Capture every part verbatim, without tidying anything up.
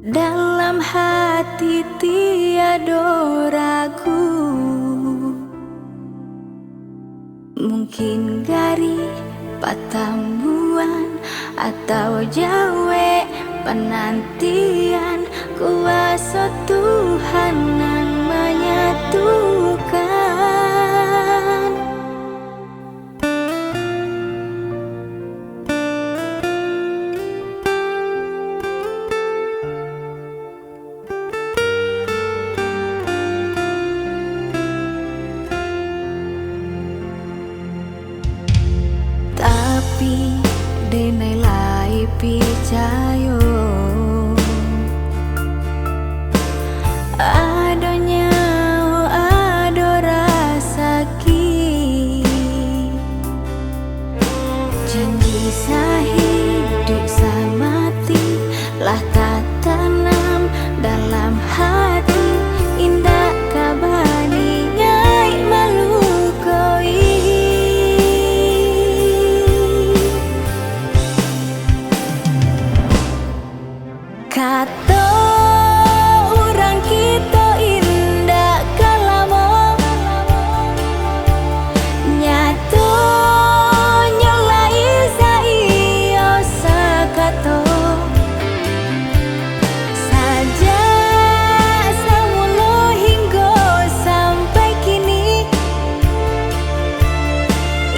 Dalam hati tiado ragu, mungkin garih patambuan atau jauek panantian, kuaso Tuhan nan manyatukan. Tapi, denai lai picayo, ado nyawo, ado rasaki. Janji sahiduik samati lah tatanam dalam hati, indak ka baniaik malukoi. Kato urang kito indak ka lamo, nyatonyo lai saiyo sakato. Sajak samulo hinggo sampai kini,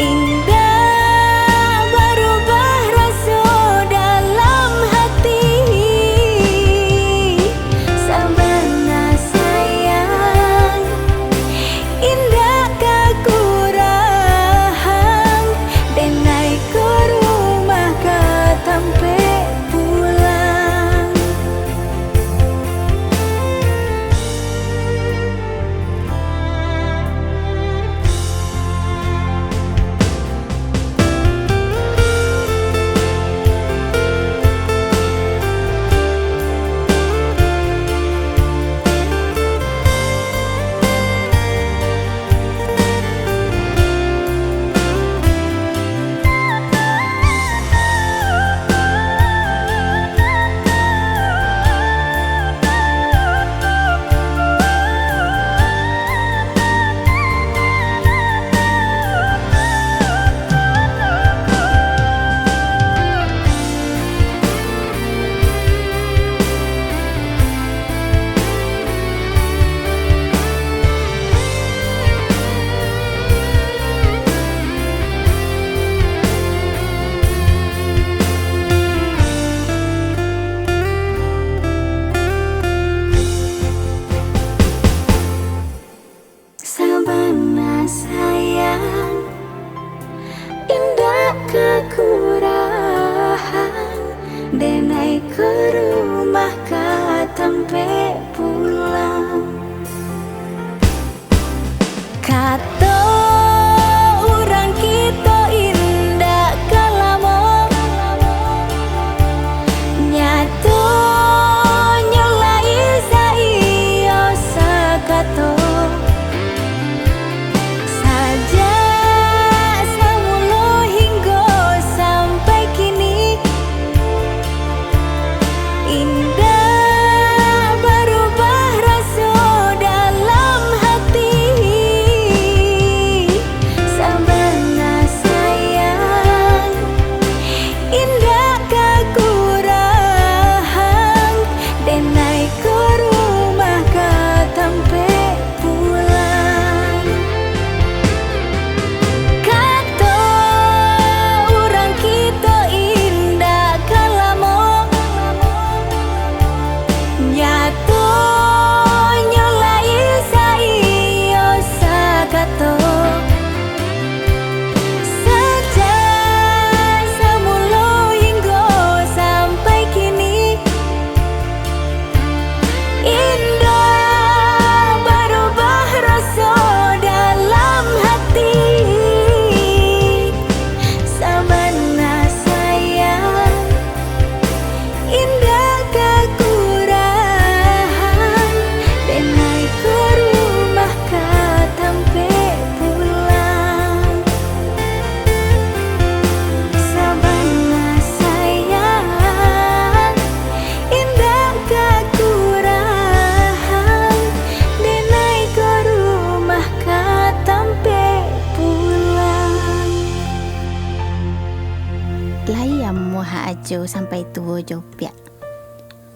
indak barubah raso dalam hati. jo sampai tuo jo, Piak.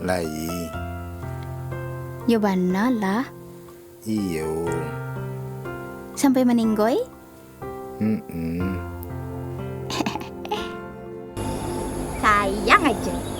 Lai. Yo bana lah. Iyo. Sampai maninggo? Mm-mm. Sayang aja.